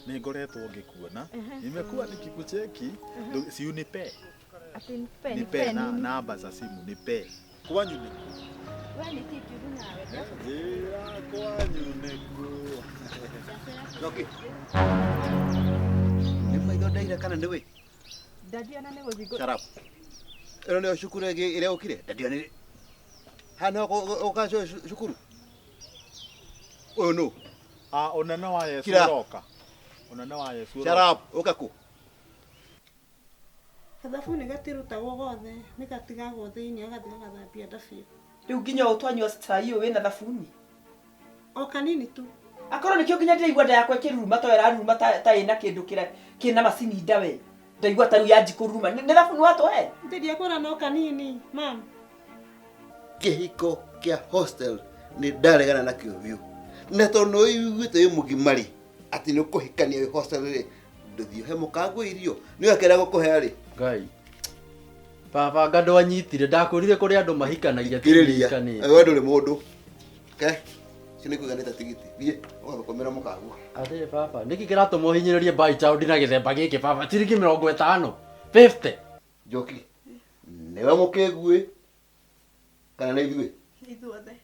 Nĩ ngoretwo ngĩkuona. Nimekuwa nikikucheki. Si unipe. Ati nipe Nipe na namba za simu nipe. Kwanyu nĩ kũ? We nĩ kĩ kĩũru nawe? Njĩra kwanyu nĩ kũ? Njoki. Nĩ maitho ndaira kana nĩ wĩ? Ndandiona nĩ gũthiĩ Shut up. Ĩno nĩyo cukuru ĩngĩ ĩrĩa ũkire? Ndandiona. Haha nĩho ũkaga cukuru? Ũyũ nũ? Ah, ũnene wa Yesu Kira. ũroka. Ũnene wa Yesu Shut ũroka. up. Ũka kũ? Gathabuni gatirutagwo gothe, nĩ gatigagwo thĩinĩ agathiĩ gagathambia nda biũ. Rĩu nginya ũũ twanyua cai ũyũ wĩna thabuni? O kanini tu. Akorwo nĩkĩo nginya ndĩraigua nda yakwa ĩkĩruruma ta ĩraruruma ta ĩna kĩndũ kĩna macini nda we. Ndaigua ta rĩu yanji kũruruma. Nĩ thabuni watũhe? Ndĩria no kanini, mam. Kĩhiko kĩa hostel nĩ ndaregana nakĩo biũ. Na tondũ nĩ ũiguĩte wĩ mũgima rĩ, atĩ nĩ ũkũhikania wĩ hostel rĩ, ndũthiĩ ũhe mũkangu irio. Nĩ akĩrega gũkũhe rĩ. Ngai. Baba anga ndwanyitire ndakwĩrire kũrĩ andũ mahikanagia ti Kirĩria. hikanĩte. We ndũrĩ mũndũ. Ke. Cio nĩ kũiganĩte tigiti. Thiĩ ũgathũkũmĩra mũkangu. Atĩrĩ baba, nĩkĩ kĩratũma ũhinyĩrĩrie buy child na gĩthemba gĩkĩ baba? Ciringi 50. 50. Njoki. Nĩwe mũkĩguĩ kana nĩ ithuĩ? Ithuothe.